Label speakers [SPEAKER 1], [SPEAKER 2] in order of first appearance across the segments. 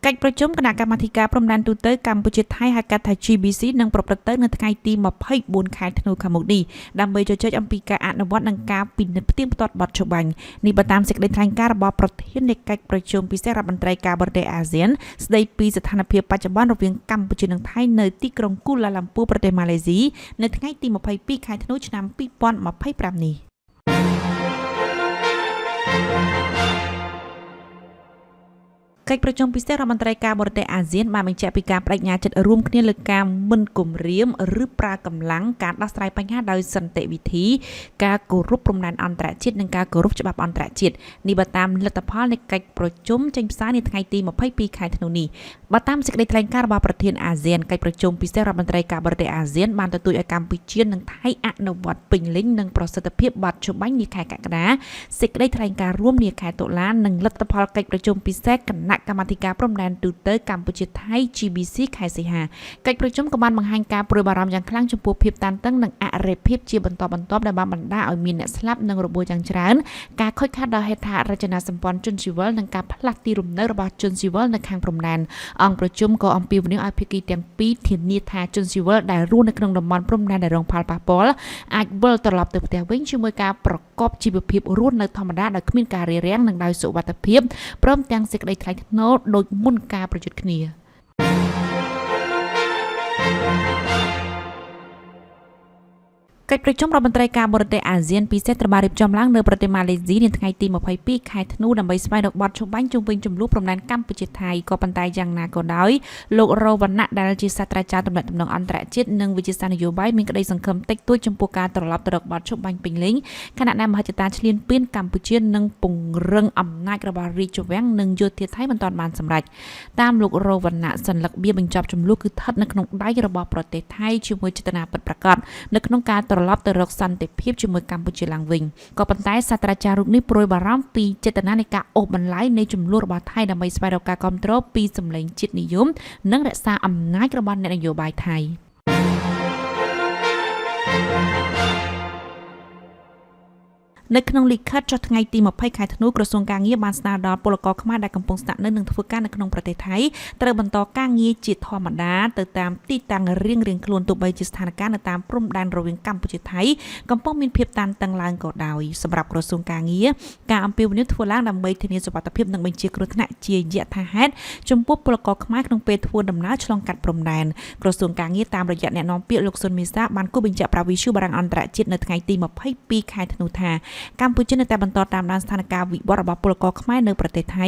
[SPEAKER 1] កិច្ចប្រជុំគណៈកម្មាធិការព្រំដែនទូទៅកម្ពុជាថៃហៅកាត់ថា GBC នឹងប្រព្រឹត្តទៅនៅថ្ងៃទី24ខែធ្នូខាងមុខនេះដើម្បីជជែកអំពីការអនុវត្តនិងការពិនិត្យផ្ទៀងផ្ទាត់បទច្បាញ់នេះបើតាមសេចក្តីថ្លែងការណ៍របស់ប្រធាននៃកិច្ចប្រជុំពិសេសរដ្ឋមន្ត្រីការបរទេសអាស៊ានស្តីពីស្ថានភាពបច្ចុប្បន្នរវាងកម្ពុជានិងថៃនៅទីក្រុងគូឡាឡាំពូប្រទេសម៉ាឡេស៊ីនៅថ្ងៃទី22ខែធ្នូឆ្នាំ2025នេះ។ កិច្ចប្រជុំពិសេសរដ្ឋមន្ត្រីការបរទេសអាស៊ានបានបញ្ជាក់ពីការបដិញ្ញាចិត្តរួមគ្នាលើការមិនគំរាមឬប្រើកម្លាំងការដោះស្រាយបញ្ហាដោយសន្តិវិធីការគោរពព្រំដែនអន្តរជាតិនិងការគោរពច្បាប់អន្តរជាតិនេះបើតាមលទ្ធផលនៃកិច្ចប្រជុំចេញផ្សាយនៅថ្ងៃទី22ខែធ្នូនេះបើតាមសេចក្តីថ្លែងការណ៍របស់ប្រធានអាស៊ានកិច្ចប្រជុំពិសេសរដ្ឋមន្ត្រីការបរទេសអាស៊ានបានទទូចឲ្យកម្ពុជានិងថៃអនុវត្តពេញលេញនិងប្រសិទ្ធភាពបទច្បាញ់នាខែកក្កដាសេចក្តីថ្លែងការណ៍រួមនាខែតុលានិងលទ្ធផលកិច្ចប្រជុំពិសេសគណៈកម្មាធិការព្រំដែនទូទៅកម្ពុជាថៃ GBC ខែសីហាកិច្ចប្រជុំក៏បានបង្ហាញការព្រួយបារម្ភយ៉ាងខ្លាំងចំពោះភាពតានតឹងនិងអរិភាពជាបន្តបន្ទាប់ដែលបានបណ្ដាលឲ្យមានអ្នកស្លាប់និងរបួសយ៉ាងច្រើនការខូចខាតដល់ហេដ្ឋារចនាសម្ព័ន្ធជនស៊ីវិលនិងការផ្លាស់ទីលំនៅរបស់ជនស៊ីវិលនៅខាងព្រំដែនអង្គប្រជុំក៏អំពាវនាវឲ្យភាគីទាំងពីរធានាថាជនស៊ីវិលដែលរស់នៅក្នុងតំបន់ព្រំដែនដែលរងផលប៉ះពាល់អាចវិលត្រឡប់ទៅផ្ទះវិញជាមួយការប្រកបជីវភាពរស់នៅធម្មតាដោយគ្មានការរារាំងនិងដោយសុវត្ថិភាពព្រមទាំងសេចក្តីថ្លៃថ្នូរដូចមុនការប្រយុទ្ធគ្នា។ កិច្ចប្រជុំរដ្ឋមន្ត្រីការបរទេសអាស៊ានពិសេសត្រូវបានរៀបចំឡើងនៅប្រទេសម៉ាឡេស៊ីនាថ្ងៃទី22ខែធ្នូដើម្បីស្វែងរកបទច្បាញ់ជុំវិញជម្លោះព្រំដែនកម្ពុជាថៃក៏ប៉ុន្តែយ៉ាងណាក៏ដោយលោករវណ្ណៈដែលជាសាស្ត្រាចារ្យទំនាក់ទំនងអន្តរជាតិនិងវិទ្យាសាស្ត្រនយោបាយមានក្តីសង្ឃឹមតិចតួចចំពោះការត្រឡប់ទៅរកបទច្បាញ់ពេញលេញខណៈដែលមហិច្ឆតាឈ្លានពានកម្ពុជានិងពង្រឹងអំណាចរបស់រាជវាំងនិងយោធាថៃមិនទាន់បានសម្រេចតាមលោករវណ្ណៈសន្លឹកបៀបញ្ចប់ជម្លោះគឺស្ថិតនៅក្នុងដៃរបស់ប្រទេសថៃជាមួយចេតនាពិតប្រាកដនៅក្នុងការត្រឡប់ទៅរកសន្តិភាពជាមួយកម្ពុជាឡើងវិញក៏ប៉ុន្តែសាស្ត្រាចារ្យរូបនេះព្រួយបារម្ភពីចេតនានៃការអូសបន្លាយនៃជម្លោះរបស់ថៃដើម្បីស្វែងរកការគ្រប់គ្រងពីសម្លេងជាតិនិយមនិងរក្សាអំណាចរបស់អ្នកនយោបាយថៃ។ នៅក្នុងលិខិតចុះថ្ងៃទី20ខែធ្នូក្រសួងការងារបានស្នើដល់ពលករខ្មែរដែលកំពុងស្នាក់នៅនិងធ្វើការនៅក្នុងប្រទេសថៃត្រូវបន្តការងារជាធម្មតាទៅតាមទីតាំងរៀងៗខ្លួនទោះបីជាស្ថានភាពនៅតាមព្រំដែនរវាងកម្ពុជាថៃកំពុងមានភាពតានតឹងឡើងក៏ដោយសម្រាប់ក្រសួងការងារការអំពាវនាវធ្វើឡើងដើម្បីធានាសុវត្ថិភាពនិងបញ្ជាគ្រោះថ្នាក់ជាយថាហេតុចំពោះពលករខ្មែរក្នុងពេលធ្វើដំណើរឆ្លងកាត់ព្រំដែនក្រសួងការងារតាមរយៈអ្នកនាំពាក្យលោកសុនមេសាបានគូបញ្ជាក់ប្រាប់វិទ្យុបារាំងអន្តរជាតិនៅថ្ងៃទី22ខែធ្នូថាកម្ពុជានៅតែបន្តតាមដានស្ថានភាពវិវត្តរបស់ពលករខ្មែរនៅប្រទេសថៃ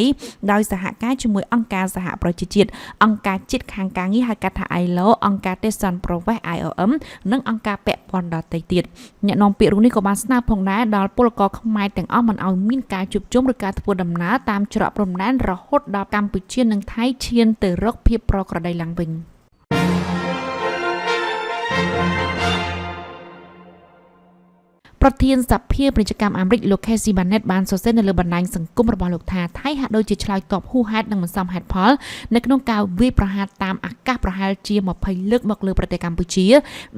[SPEAKER 1] ដោយសហការជាមួយអង្គការសហប្រជាជាតិអង្គការជាតិខាងការងារហៅកាត់ថា ILO អង្គការទេសន្តប្រវេសន៍ IOM និងអង្គការពាក់ព័ន្ធដទៃទៀតអ្នកនាំពាក្យរូបនេះក៏បានស្នើផងដែរដល់ពលករខ្មែរទាំងអស់មិនឲ្យមានការជួបជុំឬការធ្វើដំណើរតាមច្រកព្រំដែនរហូតដល់កម្ពុជានិងថៃឈានទៅរកភាពប្រក្រតីឡើងវិញ។ ប្រធានសភាពាណិជ្ជកម្មអាមេរិកលោក Casey Barnett បានសរសេរនៅលើបណ្ដាញសង្គមរបស់លោកថាថៃហាក់ដូចជាឆ្លើយតបហួសហេតុនិងមិនសមហេតុផលនៅក្នុងការវាយប្រហារតាមអាកាសប្រហែលជា20លើកមកលើប្រទេសកម្ពុជា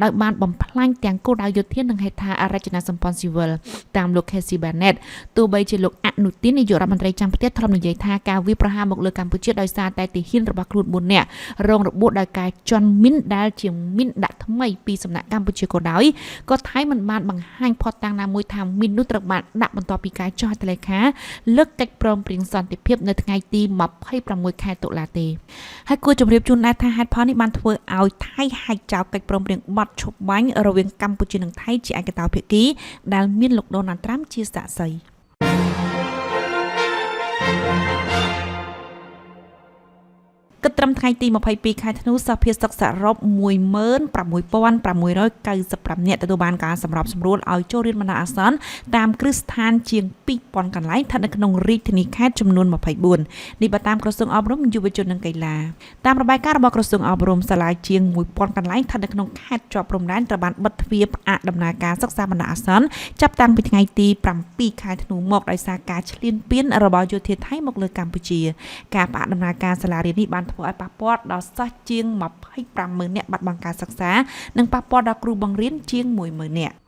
[SPEAKER 1] ដោយបានបំផ្លាញទាំងគោលដៅយោធានិងហេដ្ឋារចនាសម្ព័ន្ធស៊ីវិលតាមលោក Casey Barnett ទោះបីជាលោកអនុទិននាយករដ្ឋមន្ត្រីចាំផ្ទះធ្លាប់និយាយថាការវាយប្រហារមកលើកម្ពុជាដោយសារតែទាហានរបស់ខ្លួន4នាក់រងរបួសដោយការជន់មីនដែលជាមីនដាក់ថ្មីពីសំណាក់កម្ពុជាក៏ដោយក៏ថៃមិនបានបង្ហាញភស្តុតាងណាមួយថាមីននោះត្រូវបានដាក់បន្ទាប់ពីការចុះហត្ថលេខាលើកកិច្ចព្រមព្រៀងសន្តិភាពនៅថ្ងៃទី26ខែតុលាទេហើយគួរជម្រាបជូនដែរថាហេតុផលនេះបានធ្វើឲ្យថៃហែកចោលកិច្ចព្រមព្រៀងបទឈប់បាញ់រវាងកម្ពុជានិងថៃជាឯកតោភាគីដែលមានលោកដូណាល់ត្រាំជាសាក្សី។ គិតត្រឹមថ្ងៃទី22ខែធ្នូសិស្សភាសិកសរុប16695នាក់ទទួលបានការសម្របសម្រួលឲ្យចូលរៀនបណ្ដោះអាសន្នតាមគ្រឹះស្ថានជាង2000កន្លែងស្ថិតនៅក្នុងរាជធានីខេត្តចំនួន24នេះបើតាមក្រសួងអប់រំយុវជននិងកីឡាតាមរបាយការណ៍របស់ក្រសួងអប់រំសាលាជាង1000កន្លែងស្ថិតនៅក្នុងខេត្តជាប់ព្រំដែនត្រូវបានបិទទ្វារផ្អាកដំណើរការសិក្សាបណ្ដោះអាសន្នចាប់តាំងពីថ្ងៃទី7ខែធ្នូមកដោយសារការឈ្លានពានរបស់យោធាថៃមកលើកម្ពុជាការផ្អាកដំណើរការសាលារៀននេះបានធ្វើ ឲ្យប៉ះពាល់ដល់សិស្សជាង25ម៉ឺននាក់បាត់បង់ការសិក្សានិងប៉ះពាល់ដល់គ្រូបង្រៀនជាង10000នាក់។